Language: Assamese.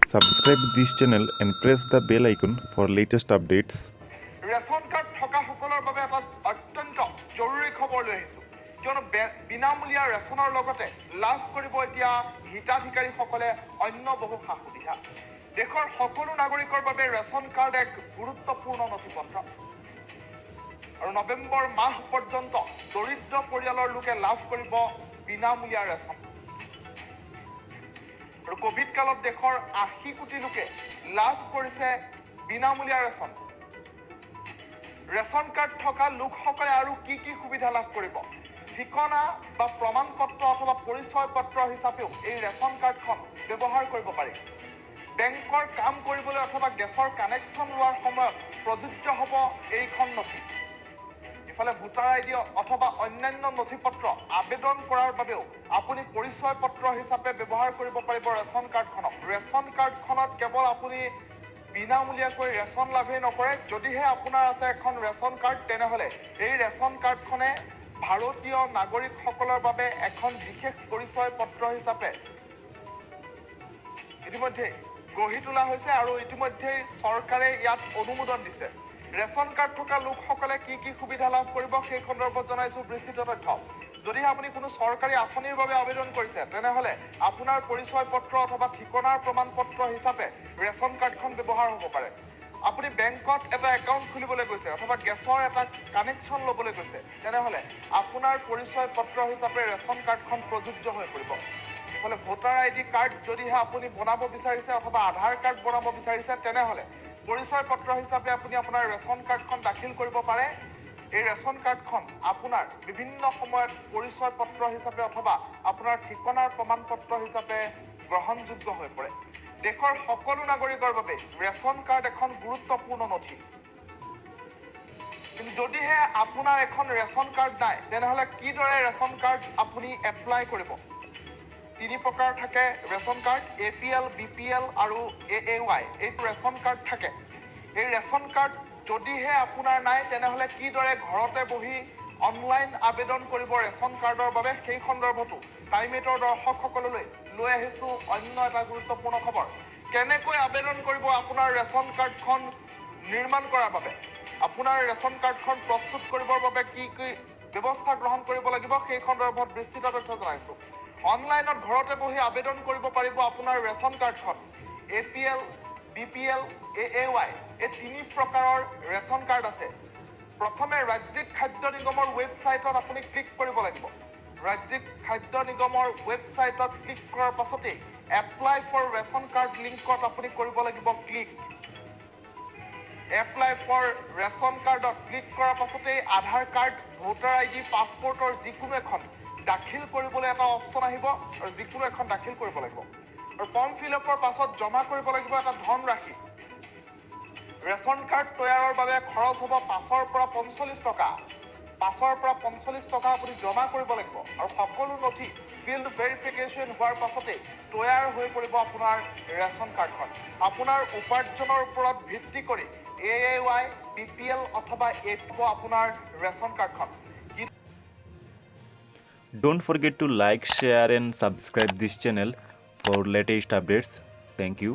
Subscribe this channel and press the bell icon for latest updates. Ration card থকাসকলৰ বাবে এটা অত্যন্ত জৰুৰী খবৰ লৈ আহিছোঁ, কিয়নো বিনামূলীয়া ৰেচনৰ লগতে লাভ কৰিব এতিয়া হিতাধিকাৰীসকলে অন্য বহু সা সুবিধা। দেশৰ সকলো নাগৰিকৰ বাবে ৰেচন কাৰ্ড এক গুৰুত্বপূৰ্ণ নথিপত্ৰ আৰু নৱেম্বৰ মাহ পৰ্যন্ত দৰিদ্ৰ পৰিয়ালৰ লোকে লাভ কৰিব বিনামূলীয়া ৰেচন। আৰু কভিড কালত দেশৰ 80 কোটি লোকে লাভ কৰিছে বিনামূলীয়া ৰেচন। ৰেচন কাৰ্ড থকা লোকসকলে আৰু কি কি সুবিধা লাভ কৰিব? ঠিকনা বা প্ৰমাণ পত্ৰ অথবা পৰিচয় পত্ৰ হিচাপেও এই ৰেচন কাৰ্ডখন ব্যৱহাৰ কৰিব পাৰি। বেংকৰ কাম কৰিবলৈ অথবা গেছৰ কানেকশ্যন লোৱাৰ সময়ত প্ৰযোজ্য হ'ব এইখন নথি। ইফালে ভোটাৰ আই ডি অথবা অন্যান্য নথি পত্ৰ আবেদন কৰাৰ বাবেও আপুনি পৰিচয় পত্ৰ হিচাপে ব্যৱহাৰ কৰিব পাৰিব ৰেচন কাৰ্ডখনক। ৰেচন কাৰ্ডখনত কেৱল আপুনি বিনামূলীয়াকৈ ৰেচন লাভেই নকৰে, যদিহে আপোনাৰ আছে এখন ৰেচন কাৰ্ড, তেনেহ'লে এই ৰেচন কাৰ্ডখনে ভাৰতীয় নাগৰিকসকলৰ বাবে এখন বিশেষ পৰিচয় পত্ৰ হিচাপে ইতিমধ্যে গঢ়ি তোলা হৈছে আৰু ইতিমধ্যেই চৰকাৰে ইয়াত অনুমোদন দিছে। ৰেচন কাৰ্ড থকা লোকসকলে কি কি সুবিধা লাভ কৰিব, সেই সন্দৰ্ভত জনাইছো বিস্তৃত তথ্য। যদিহে আপুনি কোনো চৰকাৰী আঁচনিৰ বাবে আবেদন কৰিছে, তেনেহ'লে আপোনাৰ পৰিচয় পত্ৰ অথবা ঠিকনাৰ প্ৰমাণ পত্ৰ হিচাপে ৰেচন কাৰ্ডখন ব্যৱহাৰ হ'ব পাৰে। আপুনি বেংকত এটা একাউণ্ট খুলিবলৈ গৈছে অথবা গেছৰ এটা কানেকশ্যন ল'বলৈ গৈছে, তেনেহ'লে আপোনাৰ পৰিচয় পত্ৰ হিচাপে ৰেচন কাৰ্ডখন প্ৰযোজ্য হৈ পৰিব। ইফালে ভোটাৰ আই ডি কাৰ্ড যদিহে আপুনি বনাব বিচাৰিছে অথবা আধাৰ কাৰ্ড বনাব বিচাৰিছে, তেনেহ'লে পৰিচয় পত্ৰ হিচাপে আপুনি আপোনাৰ ৰেচন কাৰ্ডখন দাখিল কৰিব পাৰে। এই ৰেচন কাৰ্ডখন আপোনাৰ বিভিন্ন সময়ত পৰিচয় পত্ৰ হিচাপে অথবা আপোনাৰ ঠিকনাৰ প্ৰমাণ পত্ৰ হিচাপে গ্ৰহণযোগ্য হৈ পৰে। দেশৰ সকলো নাগৰিকৰ বাবে ৰেচন কাৰ্ড এখন গুৰুত্বপূৰ্ণ নথি। কিন্তু যদিহে আপোনাৰ এখন ৰেচন কাৰ্ড নাই, তেনেহ'লে কিদৰে ৰেচন কাৰ্ড আপুনি এপ্লাই কৰিব? তিনি প্ৰকাৰ থাকে ration card, A P L, B P L আৰু এ এ ৱাই। এইটো ৰেচন কাৰ্ড থাকে। এই ৰেচন কাৰ্ড যদিহে আপোনাৰ নাই, তেনেহ'লে কিদৰে ঘৰতে বহি অনলাইন আবেদন কৰিব ৰেচন কাৰ্ডৰ বাবে, সেই সন্দৰ্ভতো টাইম এইটৰ দৰ্শকসকললৈ লৈ আহিছোঁ অন্য এটা গুৰুত্বপূৰ্ণ খবৰ। কেনেকৈ আবেদন কৰিব আপোনাৰ ৰেচন কাৰ্ডখন নিৰ্মাণ কৰাৰ বাবে, আপোনাৰ ৰেচন কাৰ্ডখন প্ৰস্তুত কৰিবৰ বাবে কি কি ব্যৱস্থা গ্ৰহণ কৰিব লাগিব, সেই সন্দৰ্ভত বিস্তৃত তথ্য জনাইছোঁ। অনলাইনত ঘৰতে বহি আবেদন কৰিব পাৰিব আপোনাৰ ৰেচন কাৰ্ডখন। A P L, B P L, A A Y, এই তিনি প্ৰকাৰৰ ৰেচন কাৰ্ড আছে। প্ৰথমে ৰাজ্যিক খাদ্য নিগমৰ ৱেবছাইটত আপুনি ক্লিক কৰিব লাগিব। ৰাজ্যিক খাদ্য নিগমৰ ৱেবছাইটত ক্লিক কৰাৰ পাছতেই এপ্লাই ফৰ ৰেচন কাৰ্ড লিংকত আপুনি কৰিব লাগিব ক্লিক। এপ্লাই ফৰ ৰেচন কাৰ্ডত ক্লিক কৰাৰ পাছতেই আধাৰ কাৰ্ড, ভোটাৰ আই ডি, পাছপৰ্টৰ যিকোনো এখন দাখিল কৰিবলৈ এটা অপশ্যন আহিব আৰু যিকোনো এখন দাখিল কৰিব লাগিব আৰু ফৰ্ম ফিল আপৰ পাছত জমা কৰিব লাগিব এটা ধনৰাশি। ৰেচন কাৰ্ড তৈয়াৰৰ বাবে খৰচ হ'ব 5ৰ পৰা 45 টকা। 5ৰ পৰা 45 টকা আপুনি জমা কৰিব লাগিব আৰু সকলো নথি ফিল্ড ভেৰিফিকেশ্যন হোৱাৰ পাছতেই তৈয়াৰ হৈ পৰিব আপোনাৰ ৰেচন কাৰ্ডখন। আপোনাৰ উপাৰ্জনৰ ওপৰত ভিত্তি কৰি A A Y, B P L অথবা এ হ'ব আপোনাৰ ৰেচন কাৰ্ডখন। Don't forget to like, share and subscribe this channel for latest updates. Thank you.